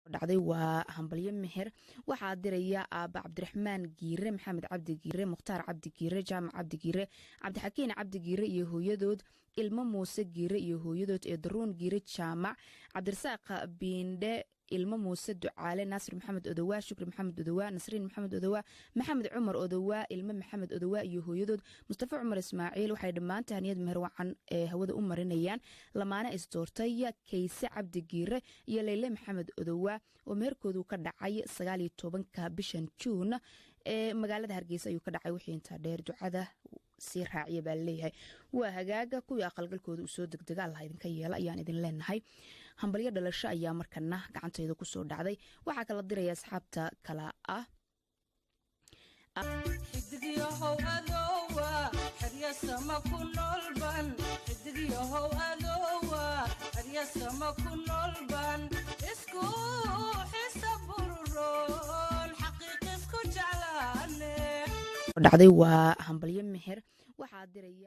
Dhacday waa hambalyo meher. Waxaa diraya aaba Cabdiraxmaan Giire, Maxamed Cabdi Giire, Mukhtaar Cabdi Giire, Jaamac Cabdi Giire, Cabdixakiin Cabdi Giire iyo hooyadood, Ilmo Muuse Giire iyo hooyadood, ee Daruun Giire Jaamac, Cabdirasaaq Biindhe, Ilmo Muuse Ducaale, Naasir Maxamed Odowaa, Shukri Maxamed Odowaa, Nasriin Maxamed Odowaa, Maxamed Cumar Odowaa, Ilmo Maxamed Odowaa iyo hooyadood, Mustafa Cumar Ismaaciil. Waxay dhammaan tahniyad meher wacan ee hawada u marinayaan lamaane isdoortay, Kayse Cabdi Giire iyo Leyle Maxamed Odowaa, oo meherkoodu ka dhacay 19-ka bishan Juun ee magaalada Hargeysa ayuu ka dhacay. Wixii intaa dheer ducada sii raaciya baa laleeyahay. Waa hagaaga, kuwii aqalgalkooda uu soo degdega Allah idinka yeela ayaan idin leenahay. Hambalyo dhalasho ayaa markana gacantayda kusoo dhacday. Waxaa kala diraya asxaabta kala ah. Xidigyahow adowa xeryasama ku noolban, xidigyahow adowa xeryasama ku noolban, isku xisa bururoon, xaqiiq isku jeclaane. Dhacday waa hambalyo meher. Waxaa diraya